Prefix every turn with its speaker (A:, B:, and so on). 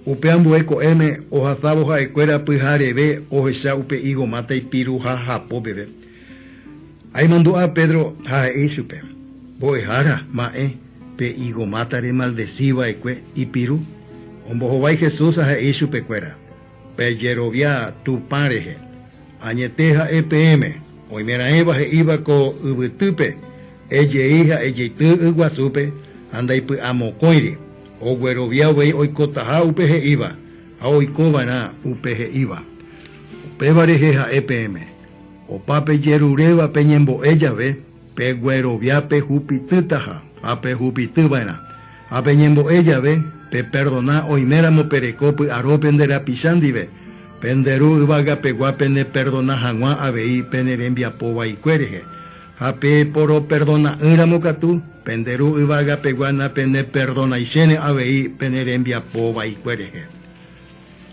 A: Upe ambue ko'ẽme ohasávo ha'ekuéra pyhareve ohecha upe ígo máta ipiruha hapo peve. Ha imandu'a Pedro ha he'i chupe, Mbo'ehára, ma'ẽ, pe ígo máta remaldesi va'ekue ipiru. Ombohovái Jesús ha he'i chupekuéra, Pejerovia Tupã rehe. Añete ha'e peẽme, oimeraẽva he'íva ko yvytýpe, Ejei ha ejeity yguasúpe ha ndaipy'amokõiri, oguerovia uvei oikotaha upe he'íva ha oikova'erã upe he'íva. Upéva rehe ha'e peẽme, opa pejeruréva peñembo'e jave, peguerovia pehupitýtaha ha pehupityva'erã. Ha peñembo'e jave, peperdona oiméramo pereko py'aro pende rapicha ndive, pende Ru yvagapegua peneperdona hag̃ua avei pene rembiapo vaikue rehe. Ha peporoperdona'ỹramo katu, pende Ru yvagapegua napeneperdonaichéne avei pene rembiapo vaikue rehe.